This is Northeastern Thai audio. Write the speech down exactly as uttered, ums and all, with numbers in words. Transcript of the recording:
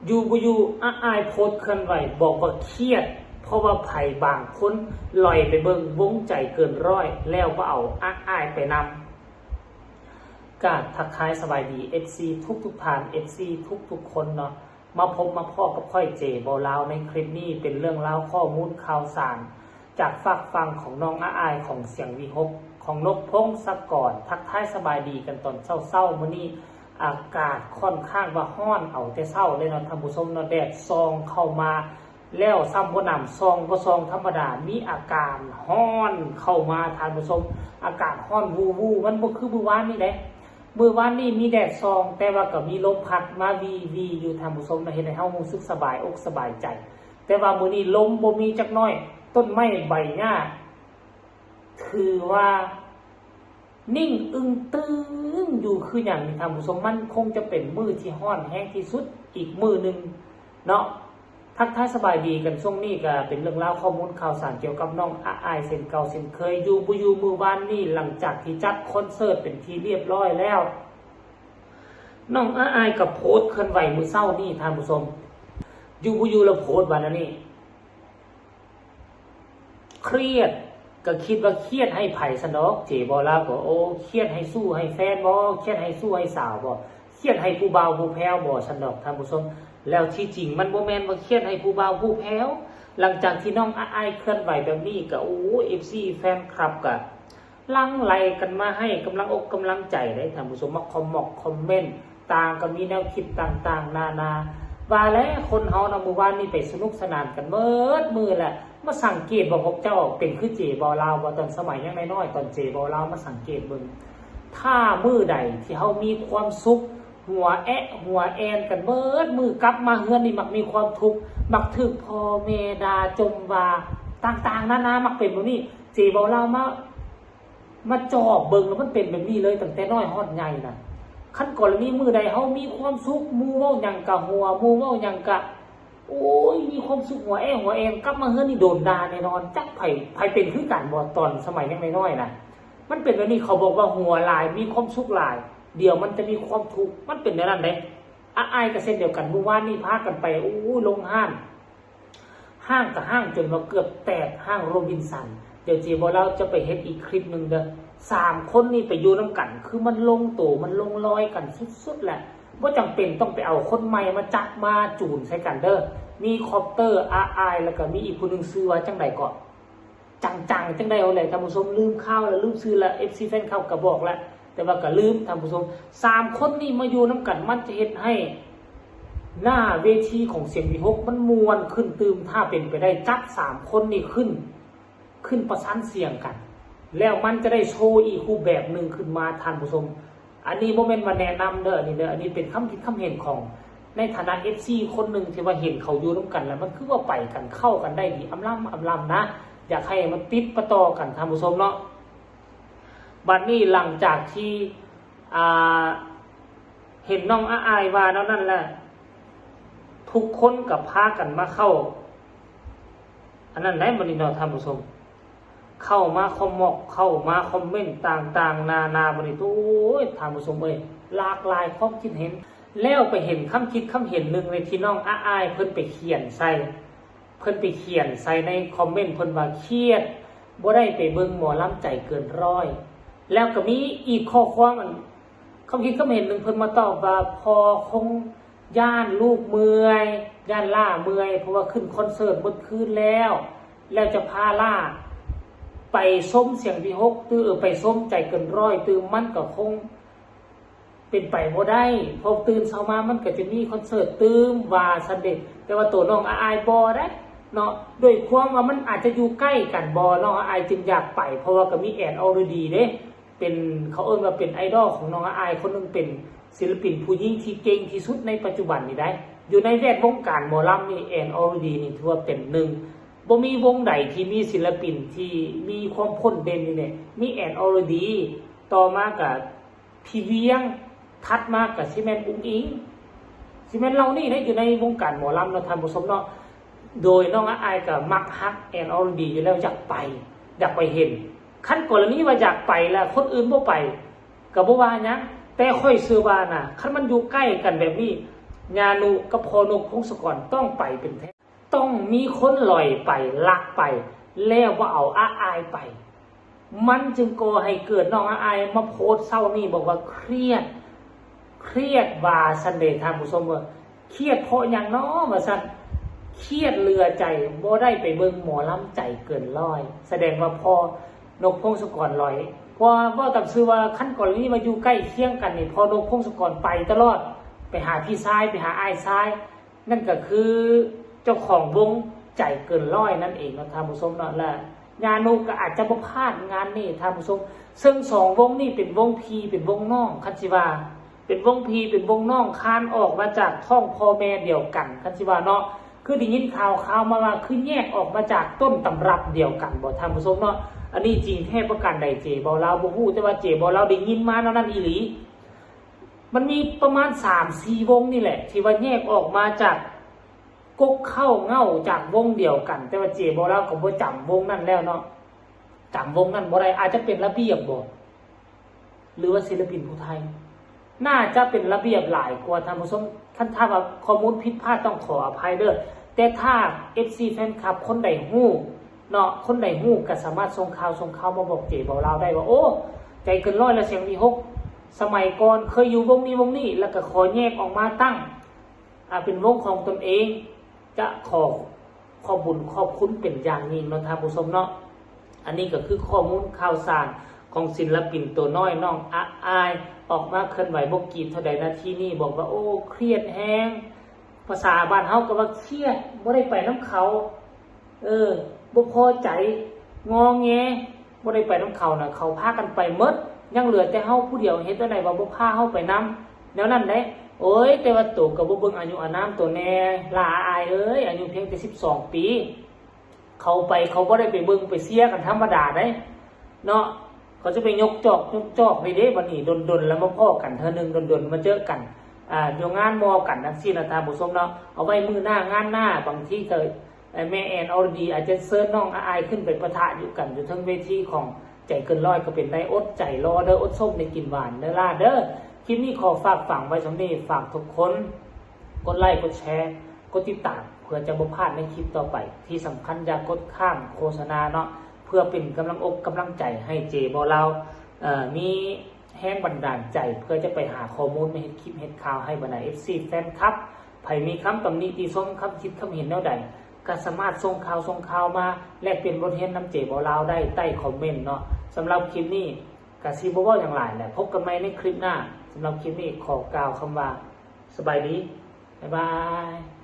อยู่บ่อยู่ อ้าอ้ายโพสต์เคลื่อนไหวบอกว่าเครียด เพราะว่าไผบางคนลอยไปเบิ่งวงใจเกินร้อย แล้วบ่เอาอ้าอ้ายไปนำ กราบทักทายสบายดี เอฟซี ทุกทุกๆท่าน เอฟซี ทุกทุกๆคนเนาะ มาพบมาพ้อกับข้อยเจบ่าวลาวในคลิปนี้ เป็นเรื่องราวข้อมูลข่าวสาร จากฝากฝั่งของน้องอ้าอ้ายของเสียงวีหก ของนกพงศกร ทักทายสบายดีกันตอนเช้าๆมื้อนี้ อากาศค่อนข้างว่าฮ้อนเอาแต่เช้าเลยเนาะท่านผู้ชมเนาะ แดดส่องเข้ามา แล้วซ้ำบ่หนำส่องบ่ส่องธรรมดา มีอาการฮ้อนเข้ามาท่านผู้ชม อากาศฮ้อนวู่ๆ มันบ่คือมื้อวานนี้เด้ มื้อวานนี้มีแดดส่อง แต่ว่าก็มีลมพัดมาวีๆอยู่ท่านผู้ชมเนาะ เฮ็ดให้เฮารู้สึกสบายอกสบายใจ แต่ว่ามื้อนี้ลมบ่มีจักหน่อย ต้นไม้ใบหญ้า ถือว่านิ่งอึ้งตึงอยู่คือหยังนี่ท่านผู้ชม มันคงจะเป็นมื้อที่ฮ้อนแฮงที่สุดอีกมื้อหนึ่งเนาะ ทักทายสบายดีกัน ช่วงนี้ก็เป็นเรื่องราวข้อมูลข่าวสารเกี่ยวกับน้องอ้าอ้ายเช่นเก่าเช่นเคย อยู่บ่อยู่มื้อวานนี้ หลังจากที่จัดคอนเสิร์ตเป็นที่เรียบร้อยแล้ว น้องอ้าอ้ายก็โพสต์เคลื่อนไหวมื้อเช้านี้ท่านผู้ชม อยู่บ่อยู่แล้วโพสต์ว่าแนวนี้ เครียด ก็คิดว่าเครียดให้ไผซั้นดอก เจบ่าวลาวก็ โอ้ เครียดให้ชู้ให้แฟนบ่ เครียดให้ชู้ให้สาวบ่ เครียดให้ผู้บ่าวผู้แพ้วบ่ซั้นดอกท่านผู้ชม แล้วที่จริงมันบ่แม่นว่าเครียดให้ผู้บ่าวผู้แพ้ว หลังจากที่น้องอ้าอ้ายเคลื่อนไหวแบบนี้ก็ โอ้ เอฟซี แฟนคลับก็หลั่งไหลกันมาให้กำลังอกกำลังใจเด้ท่านผู้ชม มาคอมมอกคอมเมนต์ ต่างก็มีแนวคิดต่างๆนานา ว่าแล้วคนเฮาเนาะ มื้อวานนี้ไปสนุกสนานกันเบิดมื้อแหละ มาสังเกตว่าพวกเจ้าเป็นคือเจบ่าวลาวบ่ ตอนสมัยยังน้อยๆ ตอนเจบ่าวลาวมาสังเกตเบิ่ง ถ้ามื้อใดที่เฮามีความสุข หัวแอะหัวแอนกันเบิดมื้อ กลับมาเฮือนนี่มักมีความทุกข์ มักถูกพ่อแม่ด่าจมว่า ต่างๆนานา มักเป็นแบบนี้ เจบ่าวลาวมา มาจอบเบิ่งแล้วมันเป็นแบบนี้เลย ตั้งแต่น้อยฮอดใหญ่น่ะ คันกรณีมื้อใดเฮามีความสุข หมู่เว้าหยังกะหัว หมู่เว้าหยังกะ โอ้ย มีความสุขหัวแอะหัวแอน กลับมาเฮือนนี่โดนด่าแน่นอน จักไผ ไผเป็นคือกันบ่ ตอนสมัยยังน้อยๆน่ะ มันเป็นแบบนี้ เขาบอกว่าหัวหลาย มีความสุขหลาย เดี๋ยวมันจะมีความทุกข์ มันเป็นแนวนั้นเด้ อ้าอ้ายก็เช่นเดียวกัน มื้อวานนี้พากันไป โอ้ย ลงห้าง ห้างก็ห้างจนว่าเกือบแตก ห้างโรบินสัน เดี๋ยวเจบ่าวลาวจะไปเฮ็ดอีกคลิปหนึ่งเด้อ สามคนนี่ไปอยู่นำกัน คือมันลงโต มันลงรอยกันสุดๆแหละ บ่จำเป็นต้องไปเอาคนใหม่มาจับมาจูนใส่กันเด้อ มีคอปเตอร์ อ้าอ้าย แล้วก็มีอีกผู้หนึ่งชื่อว่าจั่งใดเกาะ จังๆ จั่งใดเอาแหละท่านผู้ชม ลืมข่าวแล้ว ลืมชื่อแล้ว เอฟซี แฟนคลับก็บอกแล้ว แต่ว่าก็ลืมท่านผู้ชม สามคนนี่มาอยู่นำกัน มันจะเฮ็ดให้หน้าเวทีของเสียงวีหกมันม่วนขึ้นตื่ม ถ้าเป็นไปได้จับสามคนนี่ขึ้น ขึ้นประสานเสียงกัน แล้วมันจะได้โชว์อีกรูปแบบหนึ่งขึ้นมาท่านผู้ชม อันนี้บ่แม่นว่าแนะนำเด้อ อันนี้เด้อ อันนี้เป็นความคิดความเห็นของในฐานะ เอฟซี คนหนึ่งที่ว่าเห็นเขาอยู่นำกันแล้ว มันคือว่าไปกันเข้ากันได้ดี อำลำอำลำนะ อยากให้มันติดปะต่อกันท่านผู้ชมเนาะ บัดนี้หลังจากที่ อ่า เห็นน้องอ้าอ้ายว่าแนวนั้นแหละ ทุกคนก็พากันมาเข้า อันนั้นแหละบัดนี้เนาะท่านผู้ชม เข้ามาคอมมอก เข้ามาคอมเมนต์ต่างๆนานา บัดนี้ โอ้ย ท่านผู้ชมเอ้ย หลากหลายความคิดเห็น แล้วไปเห็นความคิดความเห็นหนึ่งเลยที่น้องอ้าอ้ายเพิ่นไปเขียนใส่ เพิ่นไปเขียนใส่ในคอมเมนต์ เพิ่นว่าเครียด บ่ได้ไปเบิ่งหมอลำใจเกินร้อย แล้วก็มีอีกข้อความอัน ความคิดความเห็นหนึ่ง เพิ่นมาตอบว่า พ่อคงย้านลูกเมื่อย ย้านล่าเมื่อย เพราะว่าขึ้นคอนเสิร์ตเบิดคืนแล้ว แล้วจะพาล่าไปชมเสียงวีหก ตื่ม เออ ไปชมใจเกินร้อย ตื่ม มันก็คง เป็นไปบ่ได้ เพราะตื่นเช้ามามันก็จะมีคอนเสิร์ตตื่ม ว่าซั้นเด้ แต่ว่าตัวน้องอ้าอ้ายบ่ได้เนาะ ด้วยความว่ามันอาจจะอยู่ใกล้กันบ่ น้องอ้าอ้ายจึงอยากไป เพราะว่าก็มีแอนอรดีเด้ เป็น เขาเอิ้นว่าเป็นไอดอลของน้องอ้าอ้ายคนหนึ่ง เป็นศิลปินผู้หญิงที่เก่งที่สุดในปัจจุบันนี้ได้ อยู่ในแวดวงการหมอลำนี่ แอนอรดีนี่ถือว่าเป็นหนึ่ง บ่มีวงใดที่มีศิลปินที่มีความโดดเด่นนี่เนี่ย มีแอนอรดี ต่อมาก็ พี่เวียง ถัดมาก็สิแม่นอุ๋งอิ๋ง สิแม่นเหล่านี้นะ อยู่ในวงการหมอลำเนาะท่านผู้ชมเนาะ โดยน้องอ้าอ้ายก็มักฮักแอนอรดีอยู่แล้ว อยากไป อยากไปเห็น คันกรณีว่าอยากไปแล้วคนอื่นบ่ไป ก็บ่ว่าหยัง แต่ข้อยเชื่อว่านะ คันมันอยู่ใกล้กันแบบนี้ ญานุกับพ่อนกพงศกรต้องไปเป็นแท้ ต้องมีคนลอยไปลักไป แล้วว่าเอาอาอายไป มันจึงก่อให้เกิดน้องอาอายมาโพสต์เช้านี้บอกว่าเครียด เครียดว่าซั่นเด้ท่านผู้ชมเอ้ย เครียดเพราะหยังน้อว่าซั่น เครียดเหลือใจบ่ได้ไปเบิ่งหมอลำใจเกินร้อย แสดงว่าพ่อนกพงศกรลอย เพราะว่าเว้าตามซื่อว่าคันกรณีว่าอยู่ใกล้เคียงกันนี่ พ่อนกพงศกรไปตลอด ไปหาพี่ชาย ไปหาอ้ายชาย นั่นก็คือเจ้าของวงใจเกินร้อยนั่นเองเนาะท่านผู้ชมเนาะ และญานุก็อาจจะบ่พลาดงานนี้ท่านผู้ชม ซึ่งสองวงนี้เป็นวงพี่เป็นวงน้อง คันสิว่า เป็นวงพี่เป็นวงน้อง คลานออกมาจากท้องพ่อแม่เดียวกัน คันสิว่าเนาะ คือได้ยินข่าวข่าวมาว่าคือแยกออกมาจากต้นตำรับเดียวกันบ่ท่านผู้ชมเนาะ อันนี้จริงแท้ประการใดเจบ่าวลาวบ่ฮู้ แต่ว่าเจบ่าวลาวได้ยินมาแนวนั้นอีหลี มันมีประมาณสามสี่วงนี่แหละ ที่ว่าแยกออกมาจากกกเข้าเหง้าจากวงเดียวกัน แต่ว่าเจบ่าวลาวก็บ่จำวงนั้นแล้วเนาะ จำวงนั้นบ่ได้ อาจจะเป็นระเบียบบ่ หรือว่าศิลปินผู้ไทย น่าจะเป็นระเบียบหลายกว่าท่านผู้ชม คันถ้าว่าข้อมูลผิดพลาดต้องขออภัยเด้อ แต่ถ้า เอฟซี แฟนคลับคนใดฮู้เนาะ คนใดฮู้ก็สามารถส่งข่าวส่งข่าวมาบอกเจบ่าวลาวได้ว่า โอ้ ใจเกินร้อยและเสียงวีหก สมัยก่อนเคยอยู่วงนี้วงนี้ แล้วก็ขอแยกออกมาตั้ง อ่า เป็นวงของตนเอง จะขอขอบบุญขอบคุณเป็นอย่างยิ่งเนาะท่านผู้ชมเนาะ อันนี้ก็คือข้อมูลข่าวสารของศิลปินตัวน้อยน้องอาอาย ออกมาเคลื่อนไหวบ่กี่เท่าใดนาทีนี้ บอกว่า โอ้ เครียดแฮง ภาษาบ้านเฮาก็ว่าเครียด บ่ได้ไปนำเขา เออ บ่พอใจ งอแง บ่ได้ไปนำเขานะ เขาพากันไปหมด ยังเหลือแต่เฮาผู้เดียว เฮ็ดจั่งใดว่าบ่พาเฮาไปนำ แนวนั้นเด้ โอ้ย แต่ว่าโตก็บ่เบิ่งอายุอานามโตแน่ หล้าอายเอ้ย อายุเพียงแต่สิบสองปี เขาไปเขาบ่ได้ไปเบิ่งไปเชียร์กันธรรมดาเด้ เนาะ เขาจะไปยกจอกยกจอกนี่เด้ บัดนี้ดนๆ แล้วมาพ้อกันเทื่อหนึ่ง ดนๆ มาเจอกัน อ่า อยู่งานมอกันจั่งซี้นะท่านผู้ชมเนาะ เอาไว้มื้อหน้างานหน้า บางทีก็ เอ่อ แม่แอนอรดีอาจจะเชิญน้องอาอายขึ้นไปปะทะอยู่กันอยู่เทิงเวทีของใจเกินร้อยก็เป็นได้ อดใจรอเด้อ อดส้มได้กินหวานเด้อล่ะเด้อ คลิปนี้ขอฝากฝังไว้ส่ำนี้ ฝากทุกคน กดไลค์ กดแชร์ กดติดตาม เพื่อจะบ่พลาดในคลิปต่อไป ที่สำคัญอย่ากดข้ามโฆษณาเนาะ เพื่อเป็นกำลังอกกำลังใจให้เจบ่าวลาว เอ่อ มีแฮงบันดาลใจ เพื่อจะไปหาข้อมูลมาเฮ็ดคลิปเฮ็ดข่าวให้บรรดา เอฟซี แฟนคลับ ไผมีคำตำหนิติชม คำคิดคำเห็นแนวใด ก็สามารถส่งข่าวส่งข่าวมาแลกเปลี่ยนบทเรียนนำเจบ่าวลาวได้ใต้คอมเมนต์เนาะ สำหรับคลิปนี้ก็สิบ่เว้าหยังหลายแหละ พบกันใหม่ในคลิปหน้า สำหรับคลิปนี้ขอกล่าวคำว่า สบายดี บ๊ายบาย